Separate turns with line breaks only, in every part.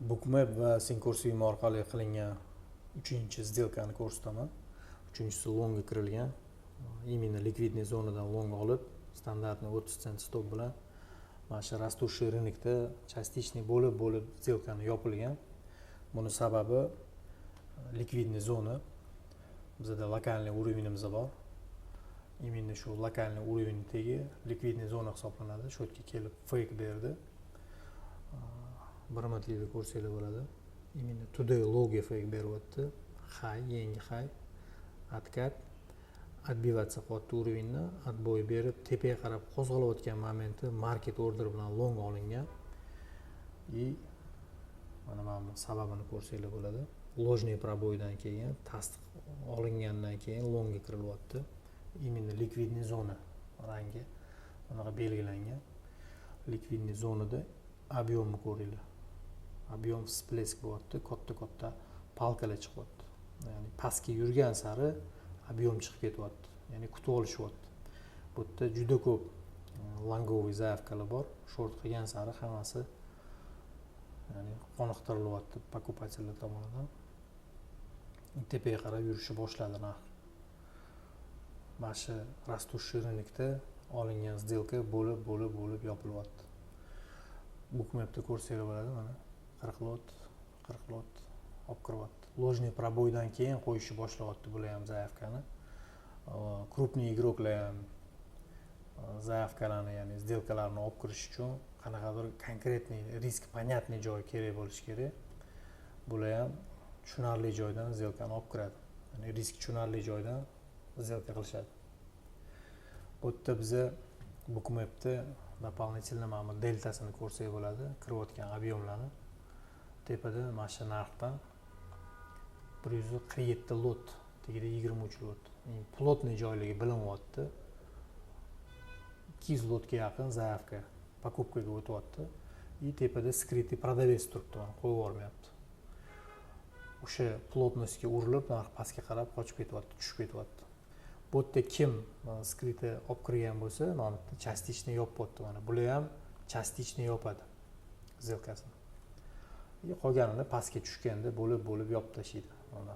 Bookmap va Thinkorswim orqali qilingan 3-сделкani ko'rsataman. 3-si longga kirilgan. Именно ликвидный zonadan long olib, standartni 30 sent stop bilan mana shu растущий рынокda частичный bo'lib сделкani yopilgan. Buni sababi ликвидный zona. Bizda локальный уровенimiz bor. Именно shu локальный уровень tegi ликвидный zona hisoblanadi. Shu yerga kelib fake berdi. Bir minutlikda ko'rsanglar bo'ladi. Именно today lowga fake beryapti. High, yangi high, откат, отбиваться qilyapti уровеньni, отбой berib tepaga qarab qo'zg'alayotgan momenti market order bilan long olingan. И mana bu sababini ko'rsanglar bo'ladi. Ложный пробойdan keyin tasdiq olingandan keyin longga kirilyapti. Именно ликвидный zona rangi bunaqa belgilangan. Ликвидный zonada объемni ko'ringlar. Объем всплеск bo'lyapti, katta-katta палкаlar chiqyapti. Ya'ni pastga yurgan sari объем chiqib ketyapti. Ya'ni kutib olishyapti. Bu yerda juda ko'p лонговый заявкаlar bor. Short qilgan sari hammasi, ya'ni qoniqtirilyapti покупательlar tomonidan. Tepaga qarab yurishni boshladi narx. Mana shu растущий рынокda olingan сделка bo'lib, bo'lib, bo'lib yopilyapti. Bookmapda ko'rsanglar bo'ladi, mana 40 lot, 40 lot olib kiryapti. Ложный пробойdan keyin qo'yishni boshlayapti bular ham заявкani. Крупный игрокlar ham заявкаlarni, ya'ni сделкаlarni olib kirish uchun qanaqadir конкретный risk, понятный joy kerak bo'lishi kerak. Bular ham tushunarli joydan сделкani olib kiradi. Ya'ni risk tushunarli joydan сделка qilishadi. Bu yerda biza Bookmapda дополнительно mana bu deltasini ko'rsak bo'ladi, kirayotgan объемlarni. Tepada mana shu narxdan 147 lot, tagida 23 lot. Плотный joyligi bilinyapti. 200 lotga yaqin заявка покупкаga o'tyapti. И tepada скрытый продавец turibdi, mana qo'yib yubormayapti. O'sha плотностьga urilib, narx pastga qarab qochib ketyapti, tushib ketyapti. Bu yerda kim скрытый olib kirgan bo'lsa, mana bu yerda частичный yopyapti, mana bular ham частичный yopadi сделкасini. И qolganini pastga tushganda bo'lib bo'lib yopib tashlaydi. Mana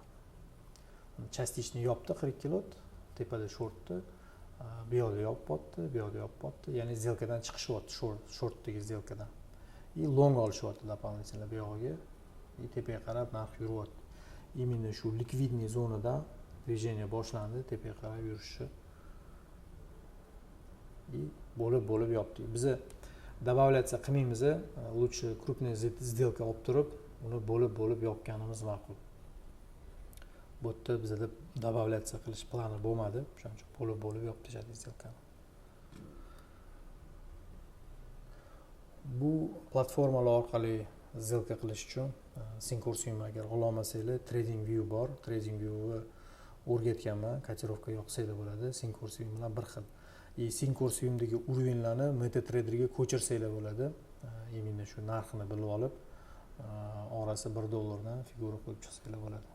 частичный yopdi 42 lot, tepada shortni, bu yoqda yopyapti, bu yoqda yopyapti, ya'ni сделкаdan chiqishyapti, shortdagi сделкаdan. И long olishyapti дополнительно bu yog'iga. И tepaga qarab narx yuryapti. Именно shu ликвидный zonadan движение boshlandi, tepaga qarab yurishi. И bo'lib bo'lib yopdik. Biza добавляться qilmaymiz, лучше крупный сделка olib turib, uni bo'lib bo'lib yopganimiz ma'qul. Bu yerda bizada добавляться qilish plani bo'lmadi, o'shaning uchun bo'lib bo'lib yopib tashladik сделкani. Bu platformalar orqali сделка qilish uchun Thinkorswim agar ololmasanglar, TradingView bor. TradingViewni o'rgatganman, kotirovka yoqsanglar bo'ladi. Thinkorswim bilan bir xil. И Thinkorswimdagi уровеньlarni MetaTraderga ko'chirsanglar bo'ladi. Именно shu narxini bilib olib, orasi 1 dollardan figura qo'yib chiqsanglar bo'ladi.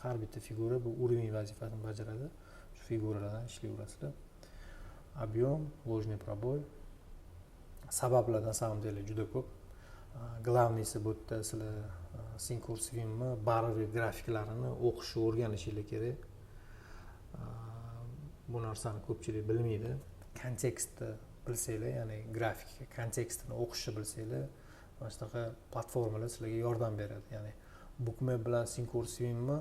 Har bitta figura bu уровень vazifasini bajaradi. Shu figuralardan ishlayverasizlar. Объем, ложный пробой. Sabablar на самом деле juda ko'p. Главныйsi bu yerda sizlar Thinkorswimni baroviy grafiklarini o'qishni o'rganishinglar kerak. Bu narsani ko'pchilik bilmaydi. Kontekstni bilsanglar, ya'ni grafik kontekstini o'qishni bilsanglar, mana shunaqa platformalar sizlarga yordam beradi. Ya'ni Bookmap bilan Thinkorswimni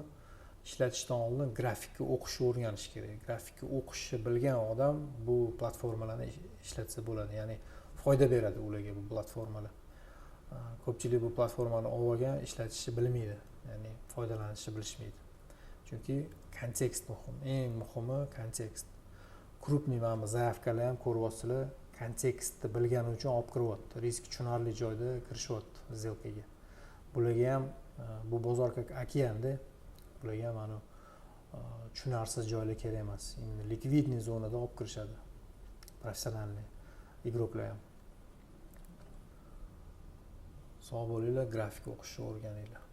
ishlatishdan oldin grafikni o'qishni o'rganish kerak. Grafikni o'qishni bilgan odam bu platformalarni ishlatsa bo'ladi. Ya'ni foyda beradi ularga bu platformalar. Ko'pchilik bu platformani olib olgan, ishlatishni bilmaydi, ya'ni foydalanishni bilishmaydi. Chunki kontekst muhim. Eng muhimi kontekst. Крупный mana bu заявкаlar ham ko'ryapsizlar, kontekstni bilgani uchun olib kiryapti. Risk tushunarli joyda kirishyapti сделкаga. Bularga ham bu bozor как okeanda, bularga ham mana tushunarsiz joylar kerak emas. Именно ликвидный zonada olib kirishadi professionalniy игрокlar ham. Sog' bo'linglar, grafik o'qishni o'rganinglar.